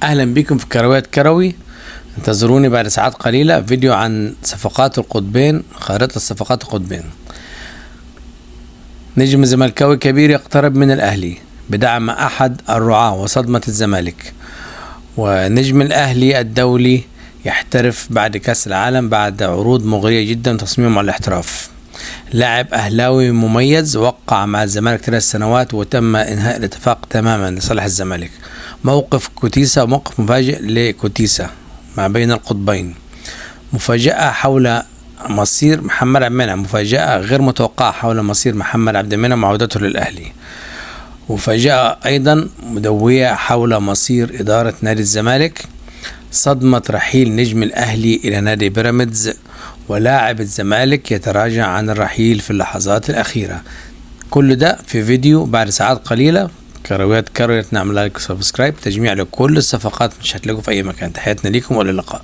اهلا بكم في كرويات كروي. انتظروني بعد ساعات قليلة فيديو عن صفقات القطبين، خارطة صفقات القطبين. نجم زملكاوي كبير يقترب من الاهلي بدعم احد الرعاة وصدمة الزمالك. ونجم الاهلي الدولي يحترف بعد كاس العالم بعد عروض مغرية جدا تصميمه على الاحتراف. لاعب اهلاوي مميز وقع مع الزمالك 3 سنوات وتم انهاء الاتفاق تماما لصالح الزمالك. موقف كوتيسا، موقف مفاجئ لكوتيسا ما بين القطبين. مفاجأة حول مصير محمد عبد المنعم، مفاجأة غير متوقعة حول مصير محمد عبد المنعم وعودته للأهلي. مفاجأة أيضا مدوية حول مصير إدارة نادي الزمالك. صدمة رحيل نجم الأهلي إلى نادي بيراميدز، ولاعب الزمالك يتراجع عن الرحيل في اللحظات الأخيرة. كل ده في فيديو بعد ساعات قليلة. كرويات كرويات، نعمل like و subscribe، تجميع لكل الصفقات مش هتلاقوا في أي مكان. تحياتنا ليكم والى اللقاء.